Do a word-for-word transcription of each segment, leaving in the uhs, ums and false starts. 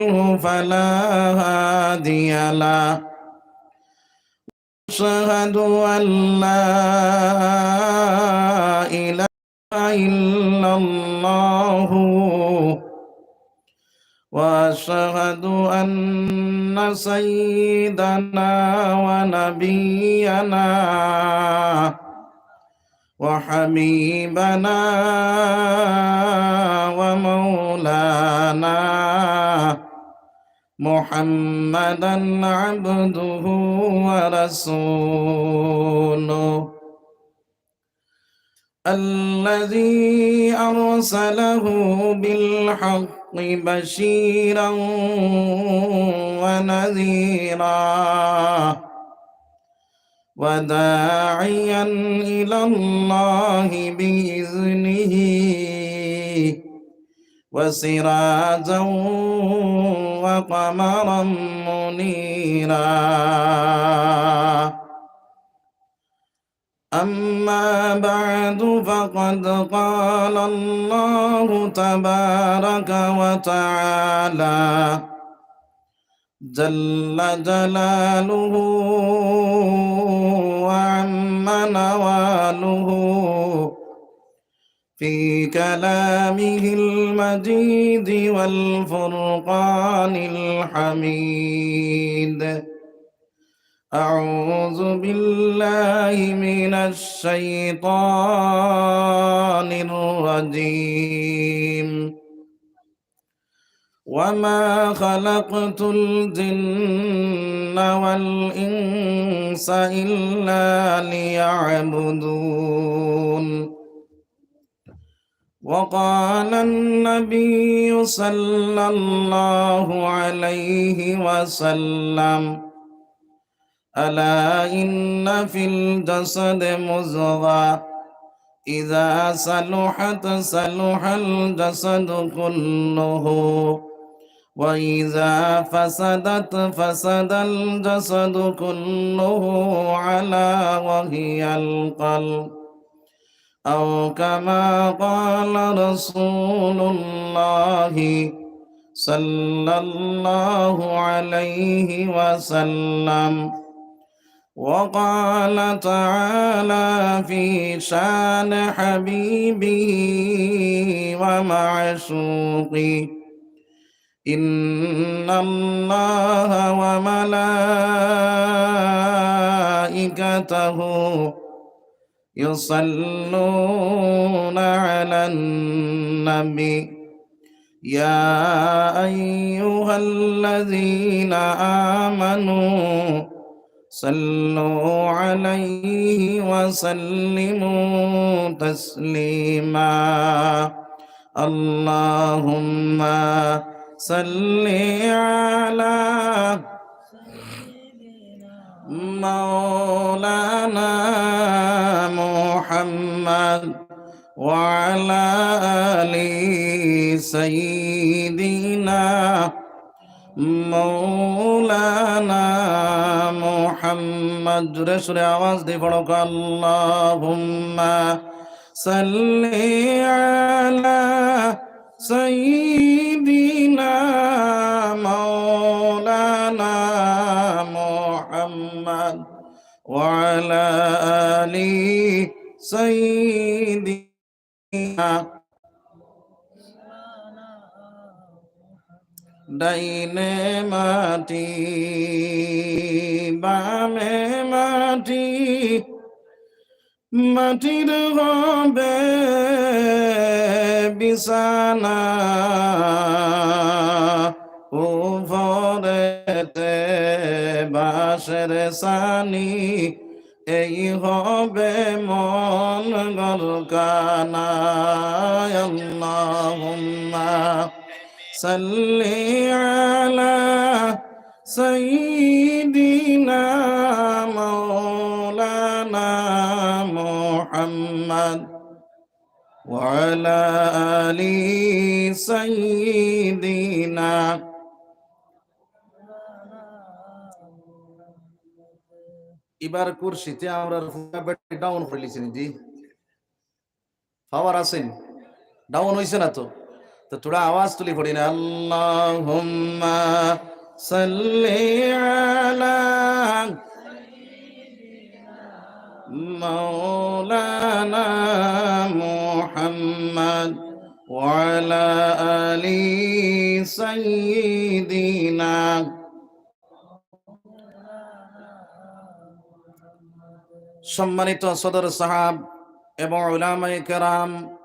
يضلله فلا هادي له. أشهد أن لا إله إلا الله، وأشهد أن سيدنا ونبينا وحبيبنا ومولانا محمدا عبده ورسوله، الذي أرسله بالحق بشيرا ونذيرا وداعيا إلى الله بإذنه وسراجا وقمرا منيرا. أما بعد، فقد قال الله تبارك وتعالى جل جلاله وعم نواله في كلامه المجيد والفرقان الحميد. أعوذ بالله من الشيطان الرجيم. وما خلقت الجن والإنس إلا ليعبدون. وقال النبي صلى الله عليه وسلم: ألا إن في الجسد مضغة، إذا صلحت صلح الجسد كله، وإذا فسدت فسد الجسد كله، ألا وهي القلب. أو كما قال رسول الله صلى الله عليه وسلم. وقال تعالى في شان حبيبه ومعشوقه: إن الله وملائكته يصلون على النبي، يا أيها الذين آمنوا صلوا عليه وسلموا تسليما. اللهم صل على مولانا محمد وعلى آل سيدنا مولانا محمد. জোরে সোরে আওয়াজ দিয়া পড়ো, اللهم صل على سيدنا مولانا محمد وعلى آل سيدنا. ডাইনে মাটি, বামে মাটি, মাটির হবে বিছানা, উপরেতে বাঁশের ছানি, এই হবে মন ঘরখানা। اللهم صل على سيدنا مولانا محمد وعلى آل سيدنا. এবার কুরসিতে আমরা পুরা ব্যাটারি ডাউন করিলিছি নি জি? পাওয়ার আছে নি? ডাউন অইছে না তো? তো থুড়া আওয়াজ তুলি পড়ি না, আল্লাহুম্মা সাল্লি আলা মাওলানা মুহাম্মদ ওয়া আলা আলি সাইয়্যিদিনা। সম্মানিত সদর সাহেব এবং উলামায়ে কেরাম,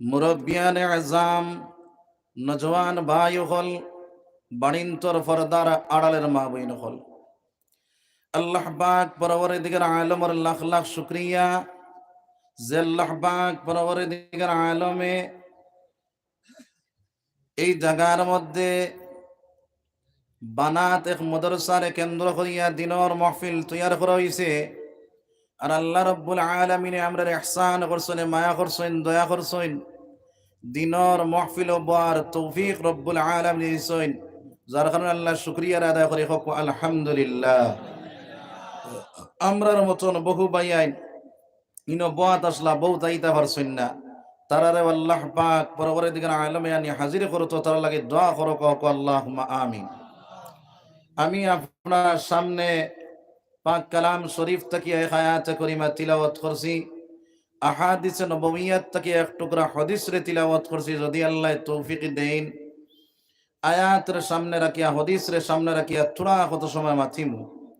মুরব্বিয়ানে আজাম, নওজোয়ান ভাই অকল, বাড়িন্তর পর্দার আড়ালের মা বইন অকল, আল্লাহ পাক পরওয়ারদিগার আলমর লাখ লাখ শুকরিয়া যে আল্লাহ পাক পরওয়ারদিগার আলমে এই জাগার মধ্যে বানাত এক মাদ্রাসারে কেন্দ্র করিয়া দিনর মাহফিল তৈয়ার করা অইছে। আর আল্লাহ রব্বুল আলামিনে আমরারে ইহসান করছইন, মায়া করছইন, দয়া করছইন, দিনর মাহফিলো বওয়ার তৌফিক রব্বুল আলামিনে দিছইন, যার কারণে আল্লাহর শুকরিয়া আদায় করি, কউক্কা আলহামদুলিল্লাহ। আমরার মতন বহু ভাইয়াইন ইনো বওয়াত আছলা, বউত আইতা পারছইন না, তারারে আল্লাহ পাক পরওয়ারদিগার আলমে আনি হাজির করতো, তারার লাগি দোয়া করো, কউক্কা আল্লাহুম্মা আমিন। আমি আপনার সামনে পাক কালাম শরীফ থাকি এক আয়াতে করিমা তিলাওয়াত করছি, আহাদিসে নববিয়াত থাকি এক টুকরা হাদিসরে তিলাওয়াত করছি। যদি আল্লায় তৌফিক দেইন, আয়াতরে সামনে রাখিয়া, হাদিসরে সামনে রাখিয়া থুড়া কত সময় মাতিমু।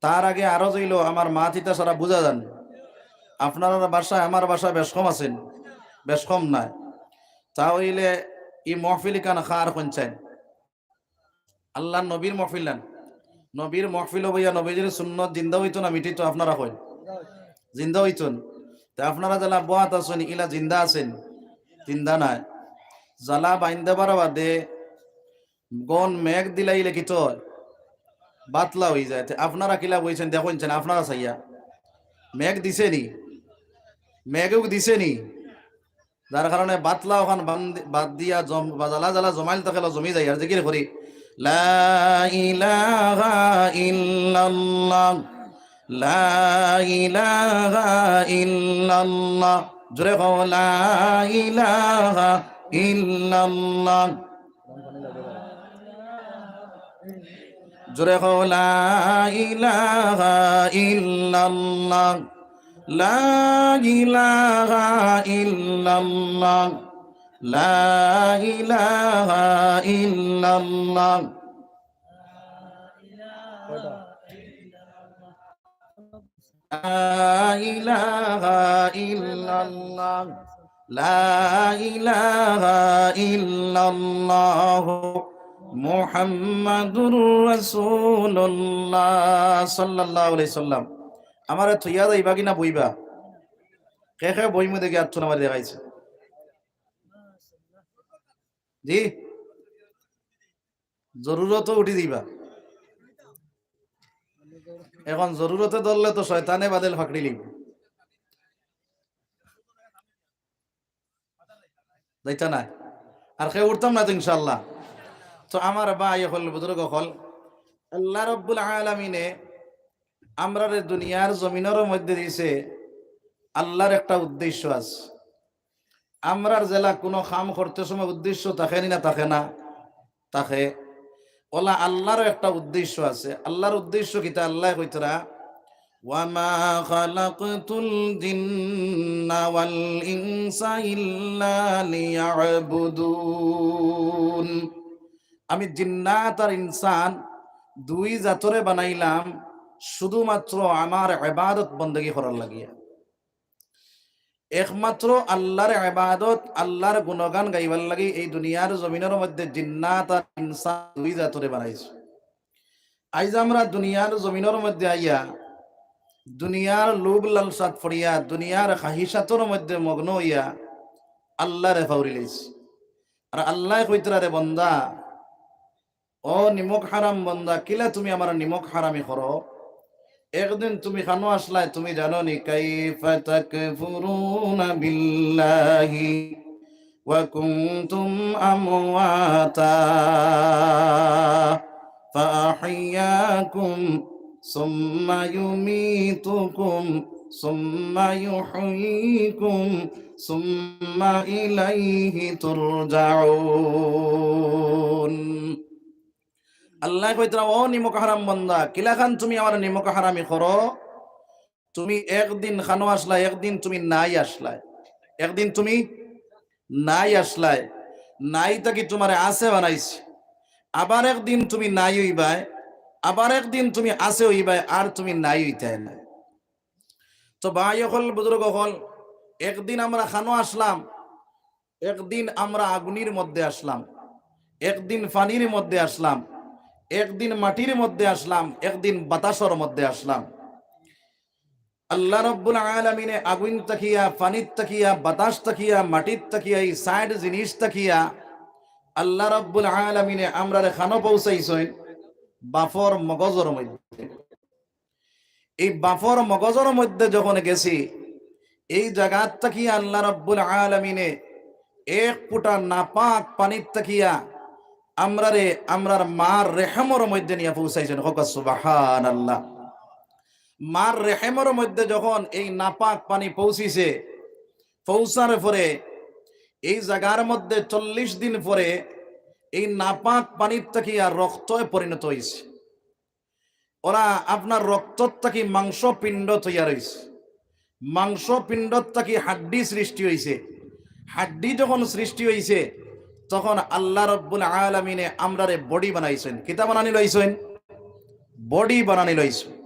তার আগে আরজ অইলো, আমার মাত ইতা সারা বুঝা যার নি? আপনারার ভাষায় আমার ভাষায় বেশ কম আছে নি? বেশ কম নায়। তা অইলে ই মাহফিল ইখান কার কইন চাইন? আল্লাহর নবীর মাহফিল নায় নি? নবীর মাহফিলো বইয়া নবীজির সুন্নত জিন্দা অইতো না মিটিতো? আপনারা কইন, জিন্দা অইতো নি? তে আপনারা যেলা বওয়াত আছইন, ইলা জিন্দা আছে নি? জিন্দা নায়। জালা বাইন্ধা বারা বাদে ঘন মেঘ দিলাইলে কিতা অয়? বাতলা অইযায়। তে আপনারা কিলা বইছইন দেখইন চাইন, আপনারা চাইয়া। মেঘ দিছে নি? মেঘ দিছে নি? যার কারণে বাতলা অখান বাদ দিয়া জম-, বা জালা জালা জমাইল থাকলে জমি যায়। আর জিকির করি, লা ইলাহা ইল্লাল্লাহ, লা ইলাহা ইল্লাল্লাহ। জোরে কও, লা ইলাহা ইল্লাল্লাহ। জোরে কও, লা ইলাহা ইল্লাল্লাহ, লা ইলাহা ইল্লাল্লাহ, লা ইলাহা ইল্লাল্লাহ। লা ইলাহা ইল্লাল্লাহ, লা ইলাহা ইল্লাল্লাহ, মুহাম্মাদুর রাসূলুল্লাহ সাল্লাল্লাহু আলাইহি সাল্লাম। আমারে থইয়া যাইবা কি না বইবা? কে কে বইমু দেখি আত তুলা মারি দেখাইছে। জি, জরুরতো উঠি দিবা। এখন জরুরতে ধরলে তো শয়তানে বাদেল ফাকড়ি লিব। যাইতা নায়। আর কেউ উঠতাম না তো ইনশাআল্লাহ। তো আমার ভাই অকল, বুজুর্গ অকল, আল্লাহ রব্বুল আলামিনে আমরারে দুনিয়ার জমিনর মধ্যে দিছে, আল্লাহর একটা উদ্দেশ্য আছে। আমরার যেলা কুনু কাম করতে সময় উদ্দেশ্য থাকে নি না, থাকে না? থাকে। অলা আল্লাহরও একটা উদ্দেশ্য আছে। আল্লাহর উদ্দেশ্য কিতা? আল্লায় কইতরা, "ওয়া মা খালাকতুল জিন্না ওয়াল ইনসা ইল্লা লিয়াবুদুন।" আমি জিন্নাত আর ইনসান দুই জাতরে বানাইলাম শুধুমাত্র আমার ইবাদত বন্দেগী করার লাগিয়া। একমাত্র আল্লাহর ইবাদত, আল্লাহর গুণগান গাইবার লাগি এই দুনিয়ার জমিনর মধ্যে জিন্নাত আর ইনসান দুই জাতরে বানাইছে। আইজ আমরা দুনিয়ার জমিনর মধ্যে আইয়া, দুনিয়ার লোভ লালসাত পড়িয়া, দুনিয়ার খাহিশাতর মধ্যে মগ্ন অইয়া আল্লাহরে ফাউরি লাইছি। আর আল্লায় কইতরা, "রে বন্দা, ও নিমক হারাম বন্দা, কিলা তুমি আমার নিমক হারামি করো? একদিন তুমি কানো আসলায়, তুমি জানো নি? কাইফা তাকফুরুনা বিল্লাহি ওয়া কুনতুম আমওয়াতা ফাআহইয়াকুম সুম্মা ইউমীতুকুম ثم يحييكم ثم إليه ترجعون। আল্লায় কইতরা, "ও নিমক হারাম বান্দা, কিলাখান তুমি আমারে নিমক হারামি করো? তুমি একদিন খানো আসলায়, একদিন তুমি নাই আসলায়, একদিন তুমি নাই আসলায়, নাই থাকি তুমারে আছে বানাইছি, আবার একদিন তুমি নাই অইবায়, আবার একদিন তুমি আছে অইবায়, আর তুমি নাই অইতায় নায়।" তো ভাই অকল, বুজুর্গ অকল, একদিন আমরা খানো আসলাম, একদিন আমরা আগুনির মধ্যে আসলাম, একদিন পানির মধ্যে আসলাম, একদিন মাটির মধ্যে আসলাম, একদিন বাতাসর মধ্যে আসলাম। আল্লাহ রাব্বুল আলামিনে আগুন থাকিয়া, পানির থাকিয়া, বাতাস থাকিয়া, মাটির থাকিয়া, এই চাইর জিনিস থাকিয়া আল্লাহ রাব্বুল আলামিনে আমরারে খানো পৌঁছাইছইন? বাফর মগজর মধ্যে। এই বাফর মগজর মধ্যে যখন গেছি, এই জাগাত থাকিয়া আল্লাহ রাব্বুল আলামিনে এক ফুটা নাপাক পানির থাকিয়া আমরারে, আমরার মার রেহেমর মধ্যে নিয়া পৌঁছাইছইন। কউক্কা সুবহানাল্লাহ। মার রেহেমর মধ্যে যখন এই নাপাক পানি পৌঁছিছে, পৌঁছার পরে এই জাগার মধ্যে চল্লিশ দিন পরে এই নাপাক পানির থাকিয়া রক্তয় পরিণত অইছে। ওরা আপনার রক্তর থাকি মাংসপিণ্ড তৈয়ার অইছে, মাংসপিণ্ডর থাকি হাড্ডি সৃষ্টি অইছে। হাড্ডি যখন সৃষ্টি অইছে, তখন আল্লাহ রাব্বুল আলামিনে আমরারে বডি বানাইছইন। কিতা বানানি লইছইন? বডি বানানি লইছইন।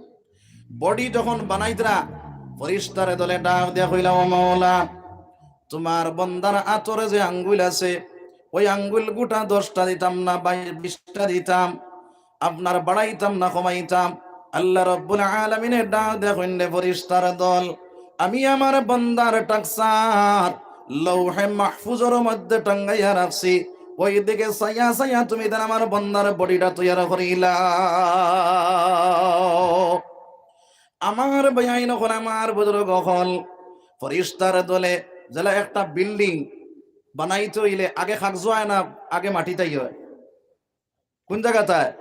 বডি যখন বানাইতরা, ফিরিস্তার দলে ডাক দিয়া কইলা, "ও মাওলা, তুমার বন্দার আতর যে আঙ্গুল আছে, ওই আঙ্গুল গুটা দশটা দিতাম না, বাই-, বিশটা দিতাম, আপনার বাড়াইতাম না কমাইতাম।" আল্লাহ রাব্বুল আলামিনে ডাক দিয়া কইন, "রে ফিরিস্তার দল, আমি আমার বন্দার টাকচার লৌহে মাহফুজর মধ্যে টাঙ্গাইয়া রাখছি, ওই দিকে চাইয়া চাইয়া তুমি তান আমার বন্দার বডিটা তৈয়ার করিলা।" আমার ভাইয়াইন অকল, আমার বুজুর্গ অকল, ফিরিস্তার দলে যেলা একটা বিল্ডিং বানাইতে অইলে আগে কাগজ অয় না, আগে মাটি তাই অয়? কুন জাগাত অয়?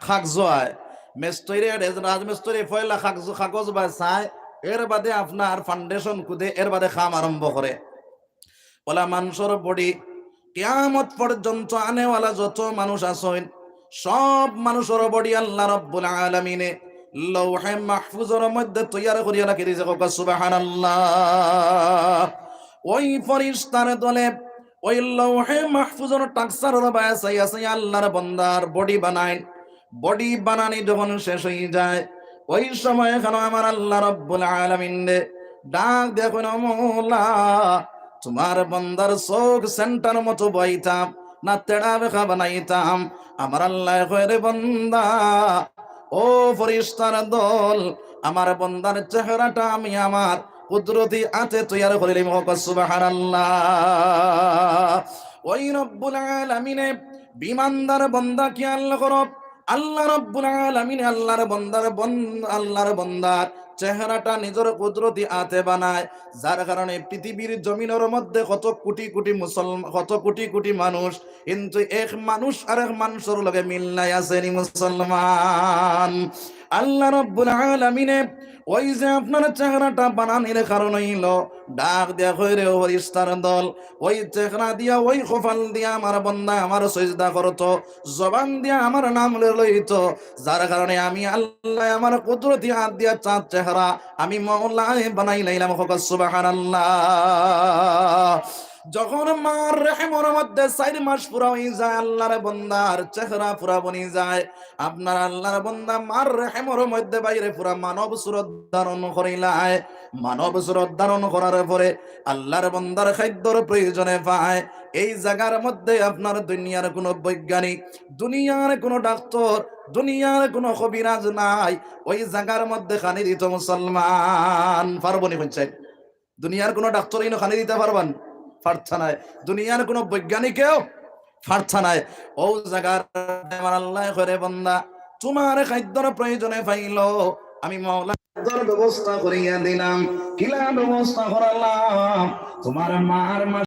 কাগজ অয়। মেস্তরি, রাজমেস্তরি পয়লা কাগজ, কাগজ বায় চায়, এর বাদে আপনার foundation কুদে, এর বাদে কাম আরম্ভ করে। অলা মানষর বডি, কিয়ামত পর্যন্ত আনেওয়ালা যত মানুষ আছইন, সব মানষর বডি আল্লাহ রাব্বুল আলামিনে লৌহে মাহফুজর মধ্যে তৈয়ার করিয়া রাখি দিছে। কউক্কা সুবহানাল্লাহ। ওই ফিরিস্তার দলে ওই লৌহে মাহফুজর টাকচারর বায় চাইয়া চাইয়া আল্লাহর বন্দার বডি বানাইন। বডি বানানি যখন শেষ অইযায়, ওই সময় এখানো আমার আল্লাহ রাব্বুল আলামিনরে ডাক দিয়া কইন, "ও মাওলা, তুমার বন্দার চউখ সেন্টার মতো বওয়াইতাম না তেড়া বেকা বানাইতাম?" আমার আল্লায় কয়, "রে বন্দা, ও ফিরিস্তার দল, আমার বন্দার চেহারাটা আমি আমার কুদরতি আতে তৈয়ার করিলিমু।" কউক্কা সুবহানাল্লাহ। ওই রব্বুল আলামিনে, ইমানদার বন্দা, খেয়াল করো, আল্লাহ রাব্বুল আলামিনে আল্লাহর বন্দার বন-, আল্লাহর বন্দার চেহারাটা নিজর কুদরতি আতে বানায়, যার কারণে পৃথিবীর জমিনর মধ্যে কত কোটি কোটি মুসলমান, কত কোটি কোটি মানুষ, কিন্তু এক মানুষ আরেক মানুষর লগে মিল নাই, আছে নি মুসলমান? আল্লাহ রাব্বুল আলামিনে ওই যে আপনার চেহারাটা বানানির কারণ অইলো, ডাক দিয়া কয়, "রে ও ফিরিস্তার দল, ওই চেহারা দিয়া, ওই কপাল দিয়া আমার বন্দায় আমার সইজদা করতো, জবান দিয়া আমার নাম লইতো, যার কারণে আমি আল্লায় আমার কুদরতি আত দিয়া চার চেহারা আমি মাওলায় বানাইলাইলাম।" কউক্কা সুবহানাল্লাহ। যখন মার রেহেমর মধ্যে চাইর মাস পুরা অইযায়, আল্লাহর বন্দার চেহারা পুরা বনি যায়, আপনার আল্লাহর বন্দা মার রেহেমর মধ্যে বাইরে পুরা মানব সুরত ধারণ করিলায়। মানব সুরত ধারণ করার পরে আল্লাহর বন্দার খাদ্যর প্রয়োজনে পায়। এই জাগার মধ্যে আপনার দুনিয়ার কোনো বৈজ্ঞানিক, দুনিয়ার কোনো ডাক্তার, দুনিয়ার কোনো কবিরাজ নাই। ওই জাগার মধ্যে খানি দিতো মুসলমান। পারবো নি কইন চাই? দুনিয়ার কোনো ডাক্তারই ইনো খানি দিতা পারবা নি? পারতা নায়। দুনিয়ার কোনো বৈজ্ঞানিকেও পারতা নায়। ও জাগার আমার আল্লায় কয়, "রে বন্দা, তুমার খাদ্যর প্রয়োজনে পাইলো, আমি মাওলা খাদ্যর ব্যবস্থা করিয়া দিলাম।" কিলা ব্যবস্থা করালাম? তুমার মার